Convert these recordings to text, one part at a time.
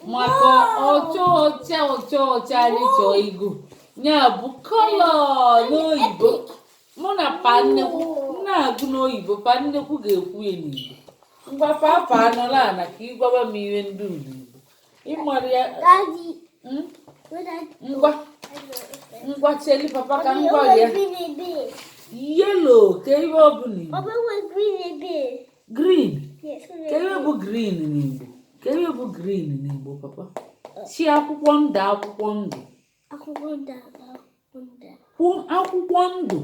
Maka ọcha ọcha ọcha ọcha anyị chọọ igo ya bụ colour n'oyibo. Mụ na pa nnekwu na-agụ n'oyibo, pa nnekwu ga-ekwu ya n'Igbo. Ngwa, papa, nọrọ ala ka ị gwaba m ihe ndị Igbo ịmara ya. Daddy. Ngwa ngwa, cheli papa ka m gwa ya. Yellow, ka ihe ọ bụ n'Igbo? Green. Ka ihe bụ green n'Igbo? Ka ihe bụ green n'Igbo, papa? Chi akwụkwọ ndụ, akwụkwọ ndụ. Akwụkwọ ndụ, akwụkwọ ndụ. Kwuo akwụkwọ ndụ.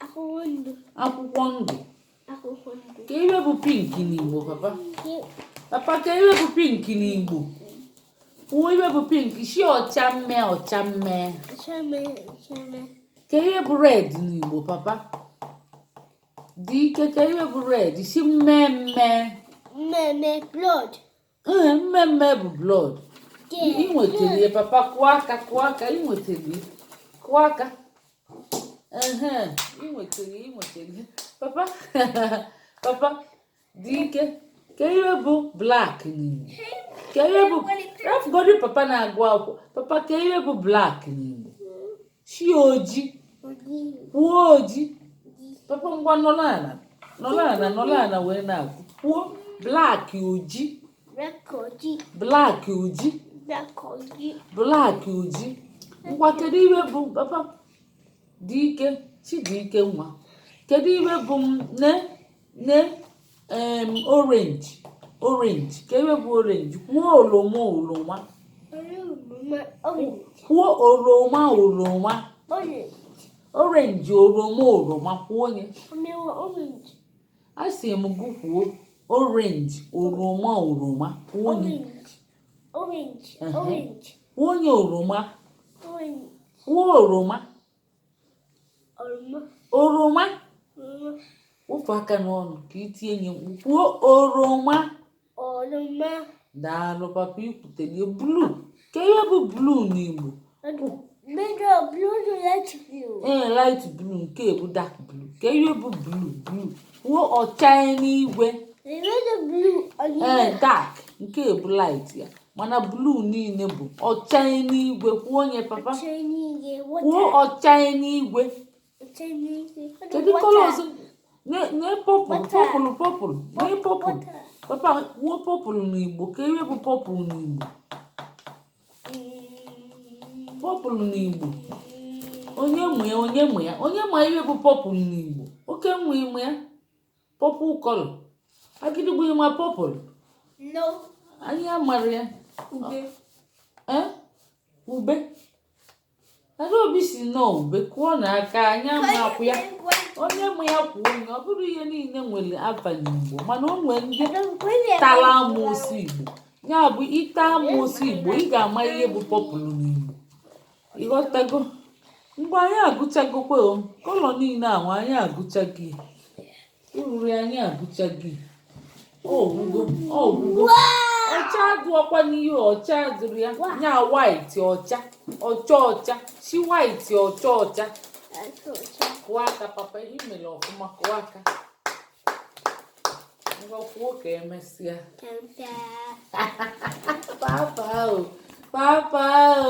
Akwụkwọ ndụ. Akwụkwọ ndụ. Akwụkwọ ndụ. Ka ihe bụ pink n'Igbo, papa? Papa, ka ihe bụ pink n'Igbo? Kwuo ihe bụ pink. Shi ọcha mme, ọcha mme. Cheme, cheme. Ka ihe bụ red n'Igbo, papa? Dị ike, ka ihe bụ red? Si mmemme. Mmemme, blood. Ee, mmemme bụ blood. Ị nwetara ya, papa. Kụọ aka, kụọ aka, ị nwetara ya. Kụọ aka. Ehe, ị nwetara ya, ị nwetara ya, papa. Papa dị ike, ka ihe bụ black n'Igbo? Ka ihe bụ rafugodi? Papa na-agụ akwụkwọ. Papa, ka ihe bụ black n'Igbo? Chi oji. Kwuo oji, papa. Ngwa, nọrọ ala, nọrọ ala, nọrọ ala wee na-agụ. Kwuo black, oji. Black, oji. Black, oji. Ngwa, kedu ihe bụ, papa dị ike, Chidike nwa, kedu ihe bụ ne ne orange? Orange, ka ihe bụ orange? Kwuo oroma, oroma. Kwuo oroma, oroma. Orange, oroma, oroma. Kwuo onye a sị m gụ. Kwuo orange, oroma, oroma. Kwuo onye. Kwuo onye oroma. Kwuo oroma, oroma. Wụpụ aka n'ọnụ ka itinye nye mkpu. Kwuo oroma. Daalụ, papa, ikwutelie. Blue, ka ihe bụ blue n'Igbo? Ee, light blue, nke bụ dark blue. Ka ihe bụ blue? Blue, kwuo ọcha n'igwe. Ee, dark, nke bụ light ya, mana blue niile bụ ọcha n'igwe. Kwuo onye, papa. Kwuo ọcha n'igwe. Kedu colour ọzọ? Ne purple, purple, purple, ne purple. Papa, kwuo purple n'Igbo. Ka ihe bụ purple n'Igbo? Purple n'Igbo, onye mụ ya? Onye mụ ya? Onye ma ihe bụ purple n'Igbo? Oke nwa, ịmụ ya? Purple colour, agịdịgbo, ịma purple? No. Anyị amara ya. Ube. Ee, ube. Adaobi si nọọ ube. Kụọ n'aka. Anyị ama akwụ ya. Onye mụ ya, kwuo onye. Ọ bụrụ ihe niile nwere afa n'Igbo, mana o nwere ndị tara amoosu Igbo. Ya bụ, ịta amoosu Igbo, ị ga-ama ihe bụ purple n'Igbo. Ịghọtago? Mgbe anyị agụchagokwe o colour niile ahụ, anyị agụchago ya. Ururu, anyị agụchago ya. Ọgwụgo, ọgwụgo. Ọcha adụọkwa n'ihe ọcha dụrụ ya nya white, ọcha ọcha ọcha. Si white, ọcha ọcha. Kụọ aka, papa, imere ọfụma. Kụọ aka. Ngwa, kwuo ka emesịa. Papa o, papa o.